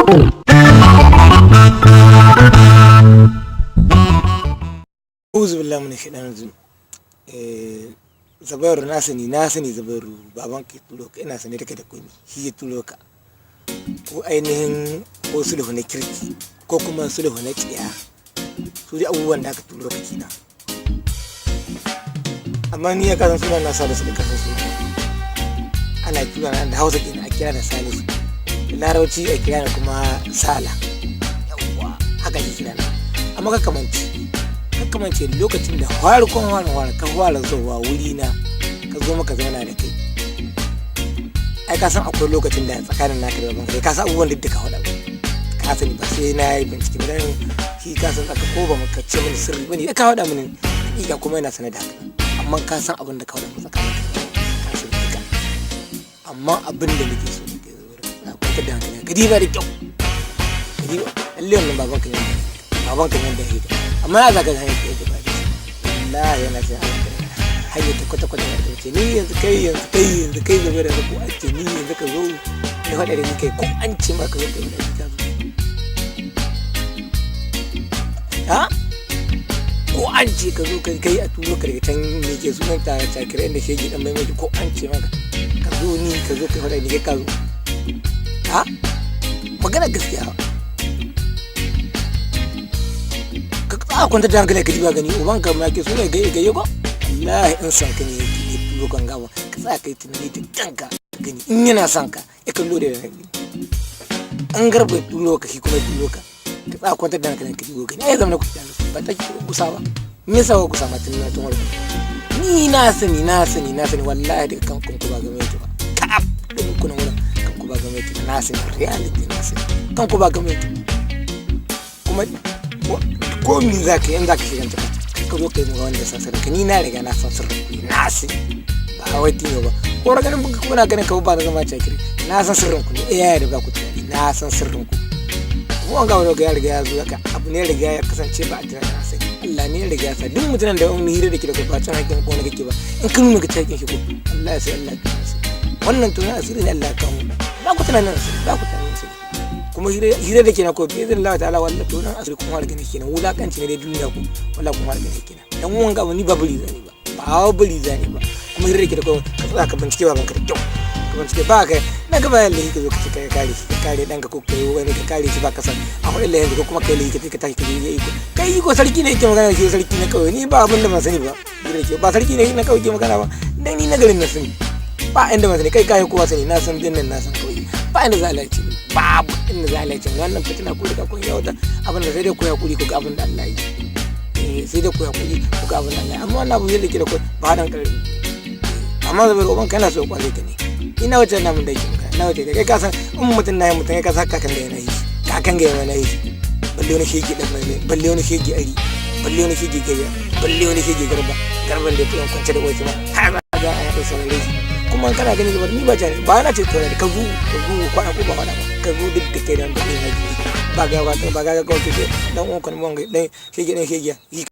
Uzu billahi min shaitanir rajim. Zabairu, na sani, na sani Zabairu, baban ka turo ka, ina sane da kai da komai, shi ya turo ka. Ko ainihin ko sulhu na kirki ko kuma sulhu na tsiya, su dai abubuwan da aka turo ka kenan. Amma ni ya kasan suna na Salisu, da kasan suna ana kira na da Hausa kenan a kira da Salisu, da Larabci a kira na kuma Sala. Yawwa, haka ke kira na. Amma ka kamance lokacin da farkon fara ka fara zuwa wuri na, ka zo maka zauna da kai, ai ka san akwai lokacin da tsakanin naka da babanka, ka san abubuwan duk da ka faɗa, ka sani, ba sai na yi bincike ba. Dan shi ka san tsaka ko ba maka ce mini sirri bane ka faɗa mini hakika, kuma yana sanar da haka. Amma ka san abin da ka faɗa tsakanin ka san duka. Amma abin da nake so nake zo ka kwantar da hankali, ka diba da kyau, ka diba lalle wannan babanka ne, babanka ne da yake. Amma ya zaka hanyar da yake ba da shi, wallahi yana sai Allah hanyar ta kwata kwata da ce ni yanzu kai, yanzu kai, yanzu kai zama da ko an ce ni yanzu ka zo ya faɗa da ni kai, ko an ce ma ka zo kai da ka zo, ha, ko an ce ka zo kai, kai a turo ka daga can, me ke sunan ta cakira inda shege dan mai, ko an ce maka ka zo ni ka zo kai faɗa ni kai ka zo, ha, magana gaskiya. Ka tsaya kwantar da hankali, ka ji ba gani uban ka ma ke so ne gaye gaye ko wallahi in san ka ne yake turo kan gaba, ka tsaya kai tunani da kanka ka gani in yana son ka ya kallo da yana an garba turo ka, shi kuma turo ka, ka tsaya kwantar da hankali ka ji gani ai zama na kuɗi ba ta kusa ba. Me yasa ku kusa ma tun na tun warko? Ni na sani, na sani, na sani wallahi daga kan ku ba game yake ba, ka din kuna wurin kan ku ba game yake ba. Na sani reality, na sani kan ku ba game yake. Kuma ko mi za ka yi in za ka shiga ta, ka zo ka yi mu wanda san sirrin ka. Ni na riga na san sirrin ku, na sani, ba wai tinyo ba ko ra ganin kuna ganin ka ba na zama cakiri. Na san sirrin ku ne eh da ba ku tunani, na san sirrin ku. Kuma ga wani ya riga ya zo haka, abu ne riga ya kasance ba a tunanin a sani. Allah ne ya riga ya sa duk mutumin da wani hira da ke da kai ba cin hakkin ko wani kake ba, in ka nuna ka ci hakkin shi ko Allah ya sai Allah ya tuna asiri. Wannan tunan asiri ne Allah ya kawo, ba ku tunanin asiri, ba ku tunanin asiri. Kuma hira da ke na ko bi izinin Allah ta'ala, wallahi tunan asiri kuma har gani kenan, wulakanci ne dai duniya ko wallahi kuma har gani kenan. Dan wanga abu ni ba buri zani ba, ba buri zani ba. Kuma hira da ke da kai, ka tsaya ka bincike babanka da kyau, ka bincike ba ka na gaba yalla ka zo ka ce ka kare shi, ka kare ɗanka ko kai wani ka kare shi ba ka san a kuɗin lahin ko kuma kai lahi ka tashi ka je iko kai iko. Sarki ne yake magana shi, sarki na kauye, ni ba abin da ban sani ba. Hira da ke ba sarki ne na kauye ke magana ba, dan ni na garin na sani, ba inda ban sani. Kai kai kowa sani, na san binnan, na san kauye, ba inda za a lalace, babu inda za a lalace wannan fitina ko riga kun yawata abin da sai dai ku hakuri ku ga abin da Allah yi, sai dai ku hakuri ku ga abin da Allah yi. Amma wannan abu yadda ke da ku ba dan karami, amma zabar uban kana so kwale ka ne. Ina wace na mun da yake maka na wace kai, ka san in mutum na yi mutum kai ka san kakan da yana yi, kakan ga yana yi, balle wani shege dan mai, balle wani shege ari, balle wani shege gayya, balle wani shege garba garban da ya kwance da wasu ma har za a yi saurare shi. Kuma kana gani zubar ni ba jani ba na ce to ka zo ka zo kwana ko ba wala ba, ka zo duk da kai dan da kai ba ga ba ga ga ko ke dan uwan kan wanga dan shege dan shege.